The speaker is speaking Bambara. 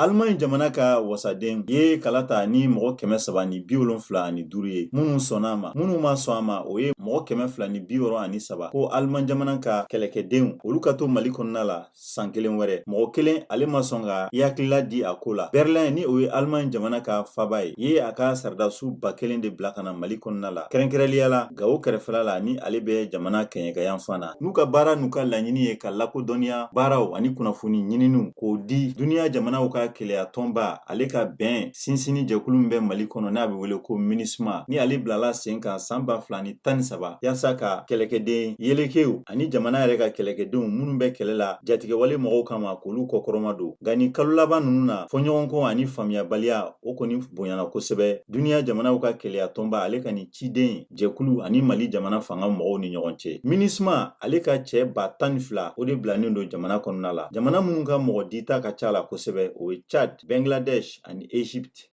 Allemagne jamana ka wasaden ye kala ta ni mɔgɔ 375 ye minnu sɔnna a ma. Minnu ma sɔn a ma, o ye mɔgɔ 263, ko Allemagne jamana ka kɛlɛkɛdenw, olu ka to Mali kɔnɔna la san kelen wɛrɛ. Mɔgɔ kelen, ale ma sɔn ka hakilila di a ko la. Berlin, ni o ye Allemagne jamana ka faba ye, ye a ka saradasiw 1000 de bila ka na Mali kɔnɔna la, kɛrɛnkɛrɛnliya la Gawo kɛrɛfɛla la, ni ale bɛ jamana kɛɲɛka yanfan na. N'u ka baara n'u ka laɲini ye ka lakodɔnniya baaraw ani kunnafoni ɲininiw k'o di duniya jamanaw ka keleya tɔnba ale ka bɛn sinsinni jɛkulu min bɛ Mali kɔnɔ, n'a bɛ wele ko MINUSMA, ni ale bilala sen kan san 2013 yaasa ka kɛlɛkɛden yelekew ani jamana yɛrɛ ka kɛlɛkɛdenw minnu bɛ kɛlɛ la jatigɛwale mɔgɔw kama, k'olu kɔkɔrɔma don. Nka nin kalo laban ninnu na, fɔɲɔgɔnkɔ ani faamuyabaliya, o kɔni bonyana kosɛbɛ duniya jamanaw ka keleya tɔnba ale ka nin ciden jɛkulu ani Mali jamana fanga mɔgɔw ni ɲɔgɔn cɛ. MINUSMA ale ka cɛ 12,000, o de bilanen don jamana kɔnɔna la. Jamana minnu ka mɔgɔ dita ka ca la kosɛbɛ, o ye Chad, Bangladesh ani Egypte.